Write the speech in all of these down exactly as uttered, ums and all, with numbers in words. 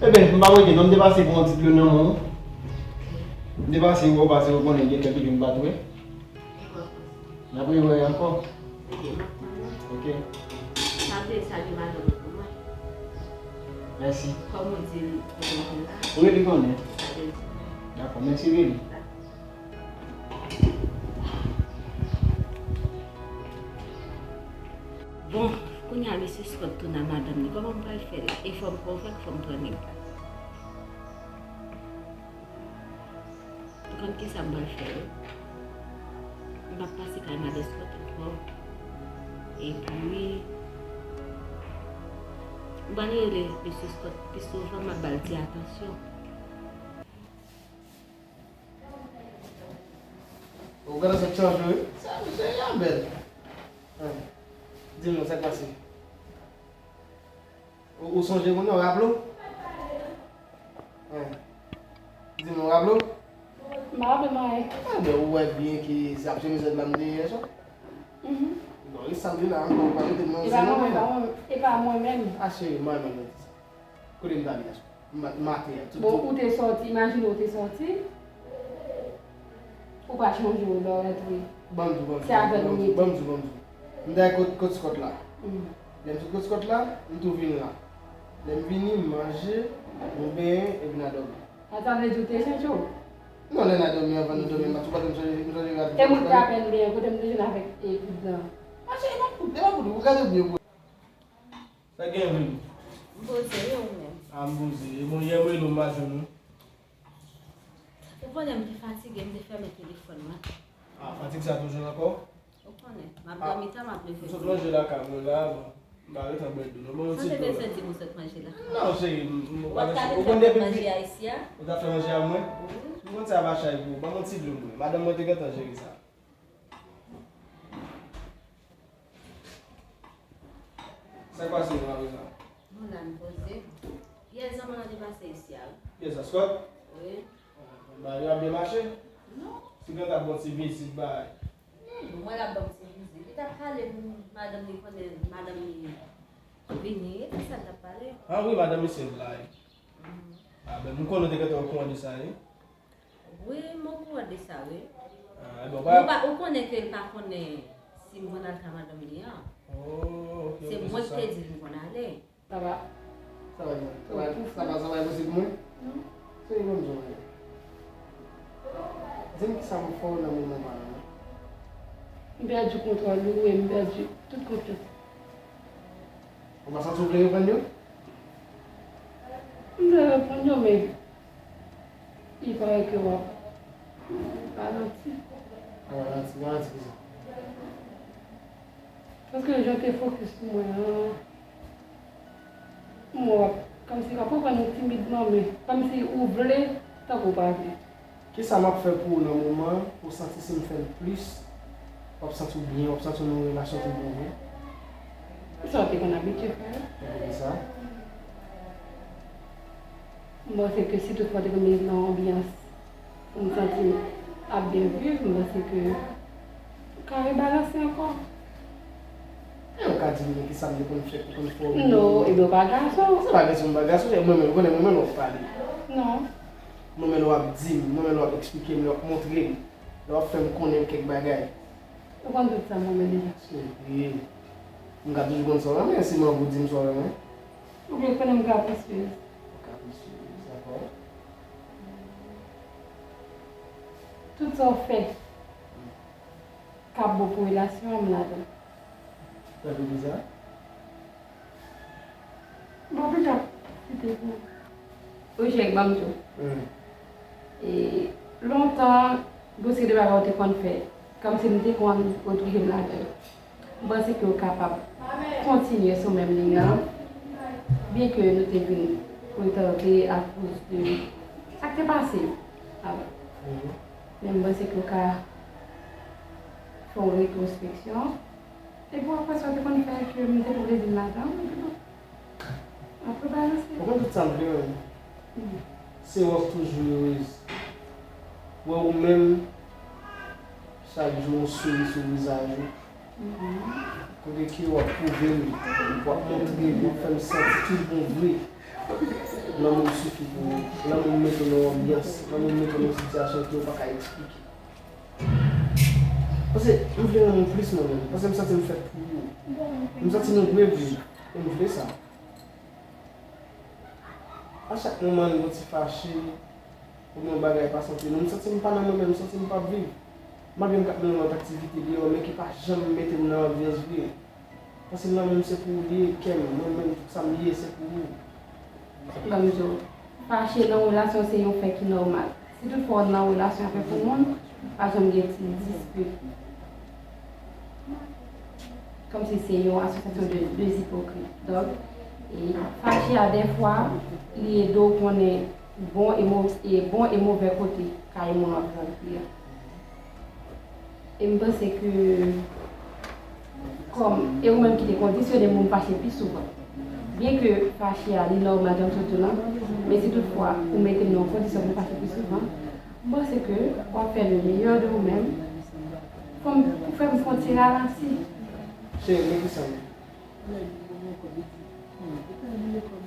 Eben, m pa wete non, m te pase pran yon ti dlo nan men w. M te pase wè w pase, ou konnen gen kèk jou m pa t wè. N ap rewè ankò. Ok. Sa vle di salye madanm ou pou mwen. Mèsi. Kòm ou di l, ou di l la. Wi, li konnen. Sa vle di. Dakò, mèsi, Lili. Bon, kounye a mesye Scott tounen a madanm li. Kòman m pral fè la? E fò m konvenk, fò m pran nèg la. Ou konn kisa m pral fè wi? M p ap pase kay madan Scott ankò. Epi, m pral rele mesye Scott pi souvan, m ap ba l ti atansyon. Ou gade sa k chanje wi. Sa misye ya bèl. Di m non, sa k pase? Ou, ou sonje moun nan, ou raple w? Di m, ou raple w? M pa raple m anyen. Enben, ou wè byen ke se ap jemizèt la m te ye yè swa. Mhm. Bon, e sa m te la ankò, ou pa mete m nan zen non. E pa mwen menm, e pa mwen menm. A cheri, mwen menm mwen di sa. Kote m t ale yè swa? M, m atè a, tout. Bon, ou te sòti, imajine ou te sòti. Ou pa chanje w lè w rantre. Ban m di w, ban m di w, ban m di w, ban m di w. M t al kot, kot Scott la. Mm. Lè m sot kot Scott la, m tou vin la. Lè m vini, m manje, nou benyen, epi n al dòmi. A, sa vle di w te chanje w? Non, lè n al dòmi, anvan nou dòmi, m pa t, ou pa t wè m chanje, m chanje rad. E mwen te apèn benyen, kote m te jwenn avèk, e, poud lan? Mache, e pa poud, e pa poud, ou gade byen, bro. Sa gen vre? M poze wi, ou menm? A, m poze. E bon, yè m rele w, m pa jwenn ou. Ou konnen m te fatige, m te fèmen telefòn mwen. A, fatig sa toujou la ankò? Ou konnen, m ap dòmi tan, m ap leve. M sot manje lakay mwen la, bon, m pa gentan bwè dlo non. Bon, yon ti dlo la. Sa te bezwen di m ou sot manje lakay? Non, cheri, m, m, ou pa ka gentan fè manje a isi a? Ou ta fè manje a mwen? Wi. M konn sa pa chay pou ou. Ban m yon ti dlo mwen. Madanm mwen te gentan jere sa. Sa k pase nou apre sa? Bon, la m poze. Yè zanmi an te pase isi a wi. Yè sa, Scott? Wi. Bagay yo ap byen mache? Non. Si gen ta bon ti vizit bagay. Hmm, mwen la ban m ti vizit. Li t ap pale pou madanm li konnen madanm li vini. E sa l t ap pale? A wi, madanm misye la wi. Mhm. A ben, m konnen w te gentan okouran de sa wi. Wi, m okouran de sa, wi. A, bon, ou pa, ou konnen ke l pa konnen si m konn al ka madanm li an. Oh, ok. Se mwen ki te di l m konn ale. Sa va? Sa va byen. Sa va, sa va, sa va posib mwen? Non. Se yon bon bagay. Di m kisa m fè w nan moman pa la. M pèdi kontwòl ou e m pèdi tout konfyans. Ou pa santi w vle reprann yo? M vle reprann yo, men li parèt ke w ap ralanti. W ap ralanti, ralanti kisa? Paske jan w te fokis sou mwen an, m wè w ap, kòmsi w ap reprann yo timidman, men kòmsi ou vle, tankou w pa vle. Kisa m ap fè pou ou nan moman an, ou santi si m fè l plis, w ap santi w byen, w ap santi w nan yon relasyon ki bon vre? Sa w te konn abitye fè. Epi sa? M panse ke si toutfwa w te konn mete nan yon anbyans pou m santi m ap byen viv, m panse ke ou ka rebalanse ankò. E ou ka di m kisa m te konn fè pou konn fè w byen? Non, ebyen w pa gason. Se pa kesyon m pa gason, se mwen menm, ou konnen mwen menm w ap pale. Non. Mwen menm w ap di m, mwen menm w ap eksplike m, w ap montre m, w ap fè m konnen kèk bagay. Ou konn tout sa mwen menm deja. Cheri, m ka toujou konn sa w renmen, si m anvi w di m sa w renmen. Ou vle konnen m kaprisyez. Ou kaprisyez, dakò. Tout sa w fè k ap bon pou relasyon an, m ladan. Tankou kisa? Bon, pita, site pou ou. Wi, cheri, ban m di w. Hmm. E, lontan, gon seri de bagay ou te konn fè, kòmsi m te konn retwouve m ladan yo. M panse ke w kapab kontinye sou menm liy lan, byenke nou te vin retade akoz de sa k te pase avan. Mhm. Men m panse ke w ka fè yon retwospeksyon. Epi w ap wè sa w te konn fè ke m te pran plezi m ladan, epi bon. Apre balanse. Ou konn tout sa m vle menm. Mhm. Se wè w toujou erez. Wè ou menm, chak jou yon souri sou vizaj ou. Mhm. Kote ke w ap pwouve m, w ap montre m, w ap fè m santi tout bon vre. Lanmou m sifi pou ou. Lanmou m mete w nan yon anbyans. Lanmou m mete w nan yon sitiyasyon ke w pa ka eksplike. Paske m vle renmen w plis mwen menm. Paske m santi m fèt pou ou. M santi nou dwe viv. E m vle sa. A chak moman n yon ti fache, oubyen yon bagay pa santi nou, m santi m pa nan mwen menm, m santi m p ap viv. Malgre m k ap mennen lòt aktivite deyò, men ki pa janm mete m nan anbyans vre. Paske lanmou m se pou ou li ye, kè m, mwen menm, tout sa m ye, se pou ou. Ban m di w, fache nan relasyon se yon fè ki nòmal. Si toutfwa w nan relasyon avèk yon moun, pa janm gen ti dispit. Kòmsi se yon asosyasyon de, de ipokrit. Donk, e, fache a, dèfwa, li ede w konnen bon e mo-, e bon e movè kote kay moun w ap grandi a. E m panse ke, kòm, e ou menm ki te kondisyone moun fache pi souvan. Byen ke fache a, li nòmal jan m sot di w lan, men si toutfwa ou mete m nan yon kondisyon pou m fache pi souvan, m panse ke w ap fè le meilleur de ou menm. Fò m, ou fè m fè yon ti ralenti. Cheri, men kisa m vle.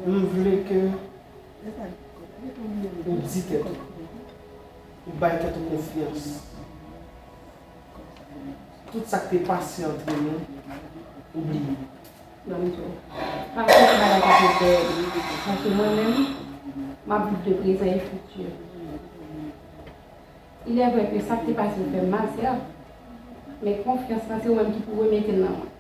M vle ke ou di tèt ou, ou bay tèt ou konfyans. Tout sa k te pase antre nou, oubliye. Ban m di w, pa kite bagay sa fè w pè. Paske mwen menm, m ap viv de prezan e fiti. Il est vrai ke sa k te pase w fè m mal, sèt, men konfyans lan, se ou menm ki pou remete l nan mwen.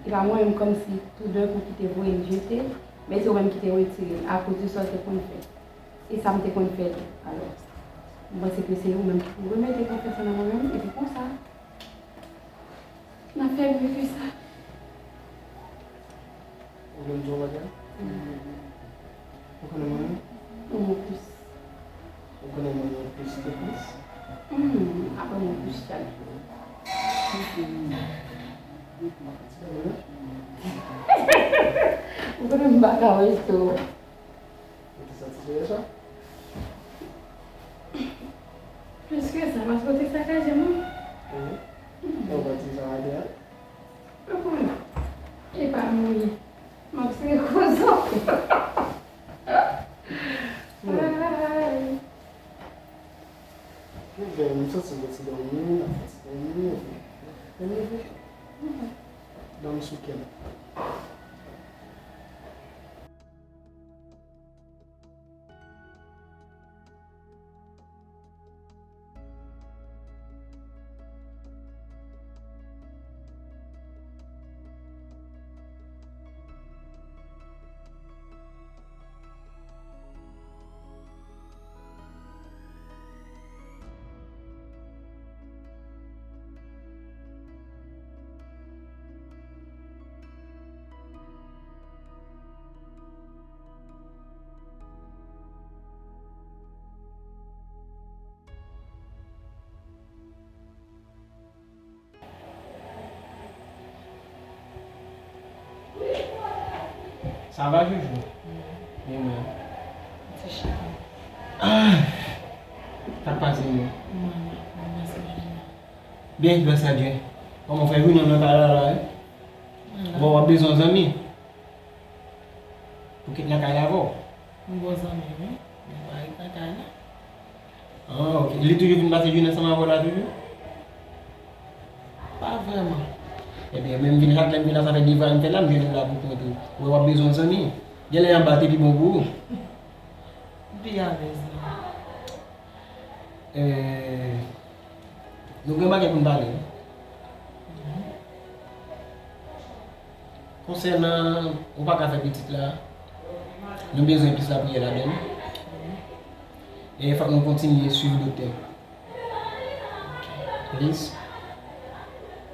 E pa mwen menm kòmsi toudenkou ki te voye l jete, men se ou menm ki te retire l akoz de sa w te konn fè. E sa m te konn fè tou. Alò, m panse ke se ou menm ki pou remete konfyans lan nan mwen menm, epi konsa, n ap fè mye ke sa. Ou konn yon bagay? Ou konnen mwen menm? Ou mwen plis. Ou konnen mwen mwen plis ke plis? Hmm, apre mwen plis chak jou. Ou konnen m pa ka wè tou. Ou te santi se sa? Plis ke sa, paske w te sakaje m, wi. Wi. Ou pa di sa a de a? Epa m wi. M ap sere kozo. Ay. Ou fè m santi m fè ti dòmi, m fè ti dòmi, m fè ti dòmi. Dòmi sou kè m. Sa va, Joujou? Byen, mwen. Ti chita. Ah! Sa k pase, mwen? Mwen, mwen, mwen, mwen, se Joujou. Byen, gras a Dye. Kòman w fè vini nan kay la, la, wi? Mwen la. Bon, w ap bezwen yon zanmi. Pou kit nan kay la avè w. M gon zanmi, wi. Men pa ret nan kay la. Ah, ok. Li toujou vin pase jounen ansanm avè w la toujou? Pa vrèman. Ebyen, men m vin chak lè m vin la, sa fè de vwayaj m fè la, m jwenn ou la pou kont ou. Ou wè w ap bezwen yon zanmi. Genlè anba te pi bon pou ou. M pi alèz la. Eh, nou gen bagay pou n pale, wi. Konsènan ou pa ka fè pitit la, nou bezwen plis lapriyè ladann. E fòk nou kontinye swiv doktè. Plis.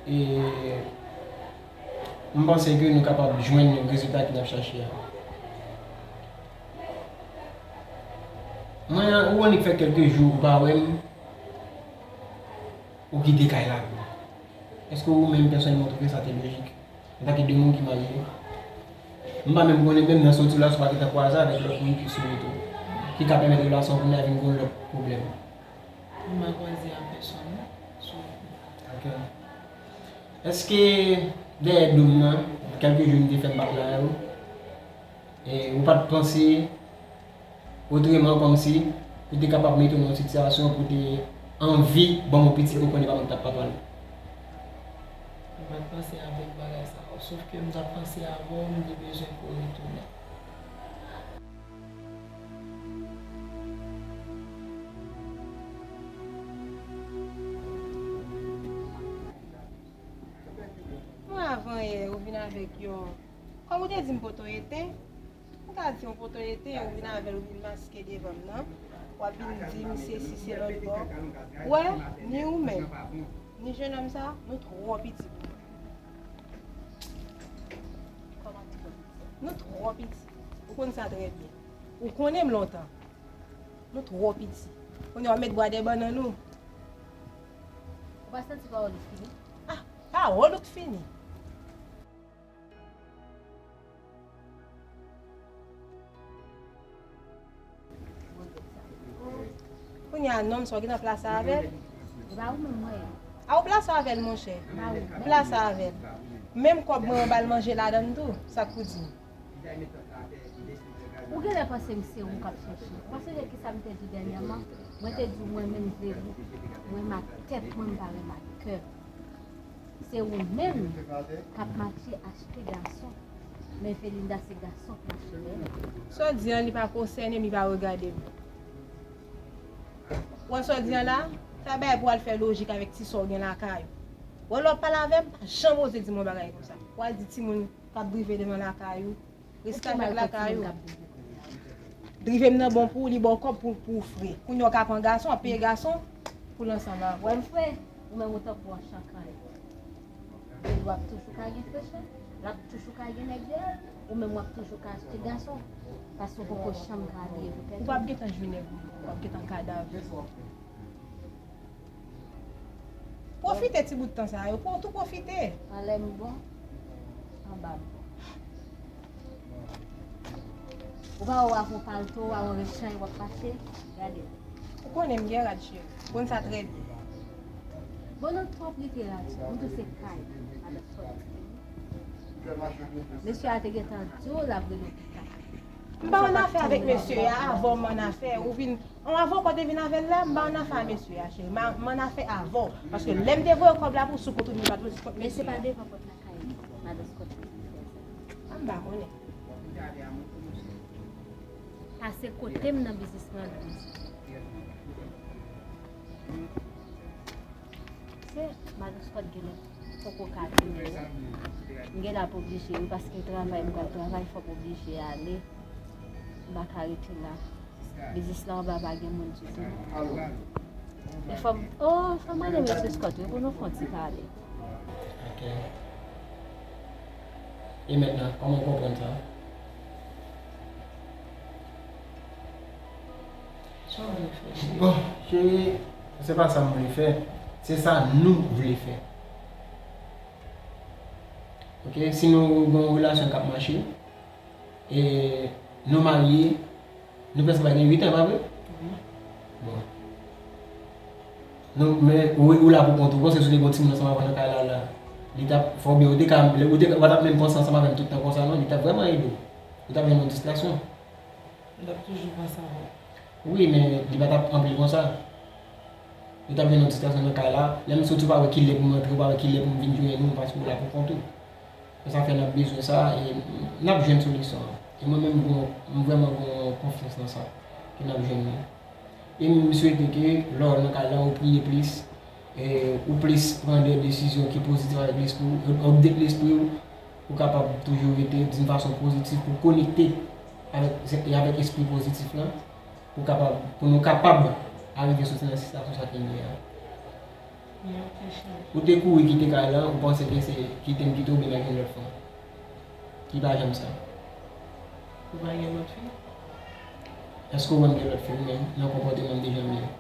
E m panse ke nou kapab jwenn rezilta ke n ap chache a. Mwen, ou annik fè kèlke jou ou pa wè m, ou kite kay la. Èske ou menm pèsonèlman ou twouve sa te lojik? Antanke de moun ki marye, m pa menm konnen menm nan soti la si w pa gentan kwaze avèk lòt moun ki sou wout ou, ki ka pèmèt relasyon kounya vin gon lòt pwoblèm. M pa kwaze ak pèsonn non, sou wout mwen. Ok. Èske dèyè do m nan, kèlke jou m te fè m pa t la avè w, E ou pa t panse otreman kòmsi pou te kapab mete w nan yon sitiyasyon pou te anvi ban m yon pitit ou konnen pa mwen k t ap papa l? Mwen pa t panse avèk bagay sa yo, sòf ke m t ap panse avè w, m te bezwen pou w retounen. Mwen avan yè, ou vin avèk yon, kòm ou te di m poto ete, m ka di yon poto ete, ou vin avè l, ou vin maske devan m nan. W ap vin di m sesi, se lòt bò. Ou wè, ni ou menm, ni jennonm sa, nou twò piti pou mwen. Kòman nou twò piti? Nou twò piti. Ou konn sa trè byen. Ou konnen m lontan. Nou twò piti. Kounye a w ap met bwa dèyè bannann ou. Ou pa santi pawòl ou fini? Ah, pawòl ou k fini. Kounye a, nonm sa, w gentan plase avè l? E pa ou menm mwen ye. A, ou plase avè l, monchè. E pa ou. Ou plase avè l. Menm kòb mwen, ou ba l manje ladan l tou, sa k pou di m? Ou genlè panse m se ou k ap chèche. Ou pa sonje kisa m te di dènyèman? Mwen te di w mwen menm se ou. Mwen renmen ak tèt mwen, m pa renmen ak kè m. Se ou menm k ap mache achte gason. Men Felinda se gason k mache dèyè l. Sa w di an, li pa konsène m, li pa regade m. Ou wè sa w di an la? Sa bay pou w al fè lojik avèk ti sa w gen lakay ou. Ou wè lè w ap pale avè m, pa janm oze di m yon bagay konsa. Ou al di timoun k ap drive devan lakay ou. Reskay avèk lakay ou. Drive m nan bon pou ou, li ba w kòb pou, pou ou fre. Kounye a w ka pran gason, w ap peye gason pou l ansanm avè w. Wè m fre, ou menm ou tankou yon chakray. W ap toujou ka gen frechè, l ap toujou ka gen nèg dèyè l, ou menm w ap toujou ka achte gason. Paske w poko janm ka abiye pou tèt ou. Ou p ap gentan jwi nèg ou, w ap gentan kadav. Pwofite ti bout tan sa yo, pou w tou pwofite. Anlè m bon, anba m bon. Ou pa wè w avè yon palto, w avè yon rèd chay w ap mache? Gade. Ou konnen m gen rad cheri, ou konn sa trè byen. Bon, nou twòp literati, nou tou se kay, madan Scott. Mesye a te gentan di w l ap rele w pi ta. M pa annafè avèk mesye a, avè w m annafè, ou vin An, avan w pa te vin avè l la, m pa annafè a mesye a, cheri. M a, m annafè avè w. Paske lè m te voye kòb la pou sou kont ou, li pa t sou kont mesye a. Men se pa devan pòt lakay li, madan Scott te vin fè sa. A, m pa konnen. Pase kote m nan biznis mwen ap di. Se madan Scott genlè poko ka tounen. M gen la pou oblije wi, paske travay m pral travay, fòk m oblije ale. M pa ka rete la. Biznis la anba pa gen moun ditou. Men fò m, oh, fò m rele mesye Scott wi pou nou fè yon ti pale. Ok. E mentnan, kòman w konprann sa? Sa w vle fè? Bon, cheri, se pa sa m vle fè. Se sa nou vle fè. Ok, si nou gen yon relasyon k ap mache, e nou marye, nou prèske pral gen uit an, pa vre? Wi. Bon. Nou, men ou, ou la pou kont ou, ou panse si w te gen yon timoun ansanm avè w nan kay la, la, li t ap fè w byen, ou te ka, ou te, ou pa t ap menm panse ansanm avè m tout tan konsa, non, li t ap vrèman ede w. Ou t ap jwenn yon distraksyon. M t ap toujou panse avè w. Wi, men li pa t ap anpil konsa. Li t ap jwenn yon distraksyon nan kay la. Lè m soti, ou pa wè kilè pou m rantre, ou pa wè kilè pou m vin jwenn ou, paske ou la pou kont ou. Se sa fè n ap bezwen sa, e n ap jwenn solisyon an. E mwen menm, m gon, m vrèman gon konfyans nan sa, ke n ap jwenn li. E m swete ke lè w nan kay la, ou priye plis, e ou plis pran de desizyon ki pozitif avèk lespri w, update lespri w, pou w kapab toujou rete d'une façon positive, pou konekte avèk, e avèk espri pozitif lan, pou kapab, pou nou kapab arive soti nan sitiyasyon sa ke nou ye a. Wi, ok, cheri. Ou te kouri kite kay lan, ou panse ke se kite m kite w oubyen m ak yon lòt fanm. Ki pa janm sa. Ou pa gen lòt fi? Èske w wè m gen lòt fi, ou menm, nan konpòteman m deja m ye?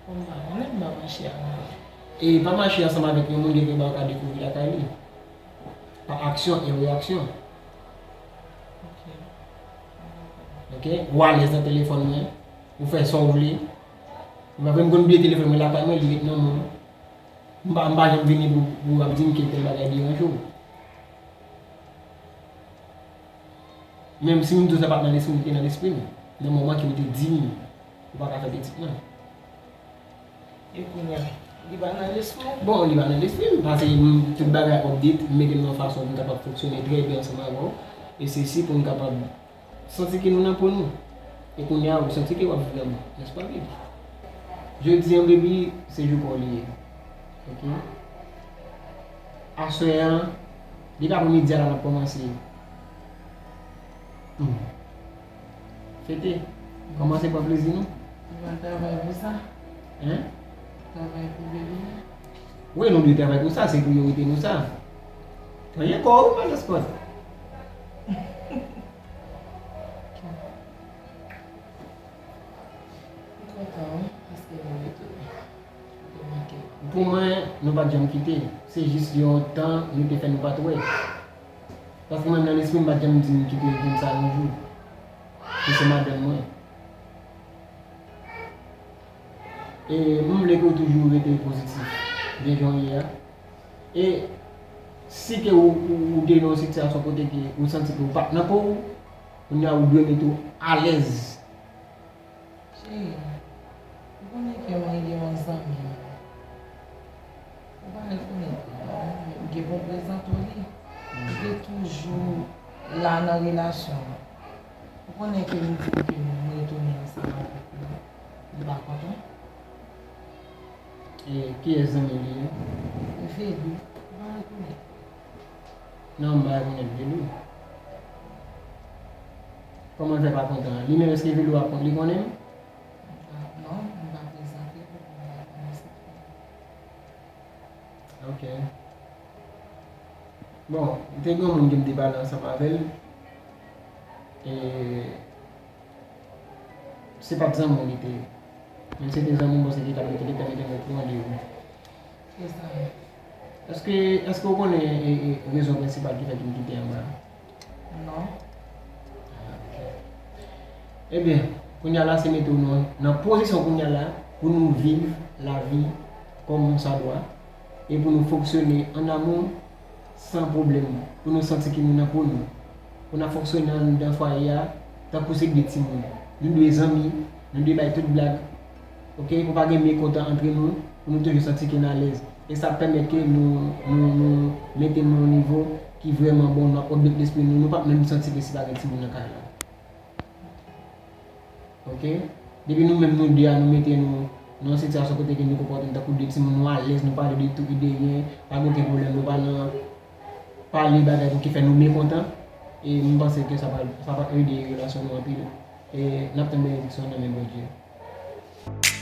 Bon, m pa konnen, m pa mache avè w. E pa mache ansanm avèk yon moun, gen dwa w ka dekouvri lakay li. Pa aksyon e reyaksyon. Ok. Ok? Ou alèz nan telefòn mwen, ou fè sa w vle. Ou pa vle m konn bliye telefòn mwen lakay mwen, li ret nan men w. M pa, m pa janm vini pou, pou w ap di m ke tèl bagay deranje w. Menm si m di w sa pa t nan lespri m, li te nan lespri m. Nan moman ke m te di m, ou pa ka fè pitit mwen. E kounye a, li pa nan lespri w? Bon, li pa nan lespri m, paske m, tout bagay update, m mete m nan fason pou m kapab fonksyone trè byen ansanm avè w. E se si pou m kapab santi ke nou nan po nou. E kounye a, ou santi ke w ap viv lanmou, nèspa, baby? Jodi an, baby, se jou pa w li ye. Ok? Aswè an, depi aprèmidi a la n ap kòmanse. Hmm. Fete. Kòmanse pran plezi nou. Ou pral travay pou sa? Hein? Travay pou bebe a? Wi, nou dwe travay pou sa, se priyorite nou sa. Anyen kò ou, madan Spot. M kontan wi, paske nou retounen. Ou te manke m. Pou mwen, nou pa t janm kite. Se jis yon tan nou te fè nou pa t wè. Paske mwen nan lespri m pa t janm di m kite moun sa yon jou. Ke se madanm mwen. E m vle ke w toujou rete pozitif, byen jan w ye a. E si ke ou, ou, ou te nan yon sitiyasyon kote ke ou santi ke ou pa t nan po w, kounye a ou dwe mete w alèz. Cheri, ou konnen ke mwen gen yon zanmi. Ou pa rekonèt li non, men m gen pou m prezante w li. Li te toujou la nan relasyon an. Ou konnen ke m di w ke m retounen ansanm avèk li. Li pa kontan. E kiyès zanmi li ye? Velu. Ou pa rekonèt li. Non, m pa rekonèt Velu. Kòman l fè pa kontan? Li menm, èske Velu ap, li konnen m? Non, m pa prezante pou m pa konnen se ki. Ok. Bon, te gen yon moun ke m te pale ansanm avè l. E se pa t zanmi w li te ye. Menm si se te zanmi w, m panse ke li t ap mete, li t ap mete nou pou randevou. Ki zanmi? Èske, èske w konnen e, e, rezon prensipal ki fè ke m kite anba a? Non. Ebyen, kounye a la, se mete w nan, nan pozisyon kounye a la pou nou viv lavi kòm sa dwa e pou nou fonksyone an amou san pwoblèm, pou nou santi ke nou nan po nou. Pou n ap fonksyone anndan fwaye a tankou se de timoun. Nou dwe zanmi, nou dwe bay tout blag, ok, pou pa gen mekontan antre nou, pou nou toujou santi ke n alèz. E sa ap pèmèt ke nou, nou, nou mete nou yon nivo ki vrèman bon, n ap update lespri nou, nou p ap menm santi ke si pa gen timoun nan kay la. Ok? Depi nou menm nou de a, nou mete nou nan yon sitiyasyon kote ke nou konpòte nou tankou de timoun, nou alèz, nou pale de tou e de ryen, pa gen okenn pwoblèm, nou pa nan pale bagay pou ki fè nou mekontan, e m panse ke sa va, sa va ede relasyon nou anpil. E n ap tann benediksyon nan men Bondye.